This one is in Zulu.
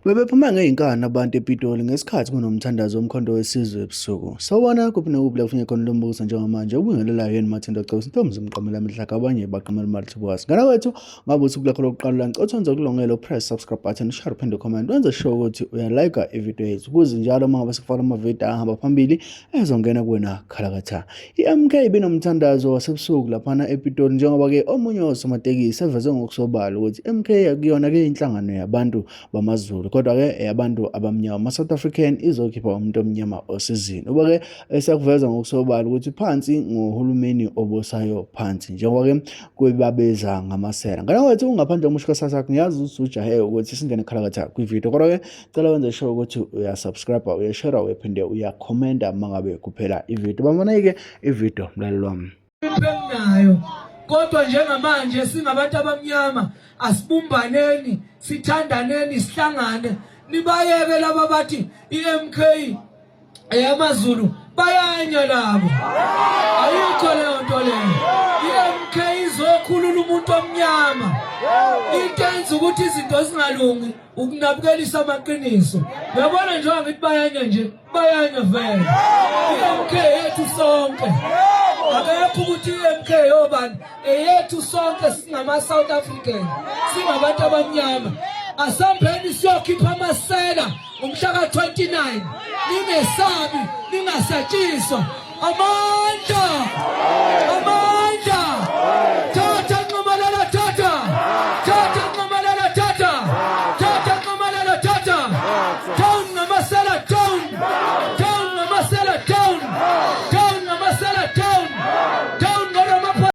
Bebephume ngezinkani abantu ePitoli ngesikhathi kunomthandazo woMkhonto weSizwe ebusuku. Sawubona kuphi nekuphi la kufinye khona lo mbukiso njengamanje ubingelelayo yini Mathendo Cebisa intombi zimqamela amhlaka abanye baqamela uMalithubukazi. Ngana wethu ngabe usuku lakho lokuqala la ngicela wenze kulungele upress subscribe button share uphinde comment wenze sure ukuthi uyalike ivideo yethu ukuze njalo uma ngabe sikufaka amavidiyo ahamba phambili ezongena kuwena khalakatha. I-MK ibinomthandazo wasebusuku laphana ePitoli njengoba-ke omunye wosomatekisi eveze ngokusobala ukuthi i-MK akuyona-ke inhlangano yabantu bamaZulu kodwa-ke eyabantu abamnyama. Ama-South African izokhipha umuntu omnyama osizini. Uba-ke esakuveza ngokusobala ukuthi phansi ngohulumeni obusayo phansi njengoba-ke kwebabeza ngamasela. Ngane wethu ungaphandle komushika sasakho ngiyazi ukuthi ujahe ukuthi singene khalakatha kwividiyo kodwa-ke Cela wenze sure ukuthi uyasubscribe, uyashare, uyaphinde uyakhomenta uma ngabe kuphela ividiyo. Bambona-ke ividiyo mlaleli wami. Enginayo kodwa njengamanje singabantu abamnyama asibumbaneni sithandaneni sihlangane nibayeke laba bathi iMK eyamaZulu bayanya labo ayikho leyo nto leyo i-MK izokhulula umuntu omnyama into enza ukuthi izinto zingalungi ukunabukelisa amaqiniso uyabona njengoba ngithi bayanya nje bayanya vele i-MK yethu sonke akekho ukuthi i-MK yobani eyethu sonke singama-South African singabantu abamnyama asambeni siyokhipha amasela ngomhla ka-29 ningesabi ningasatshiswa amandla amandla.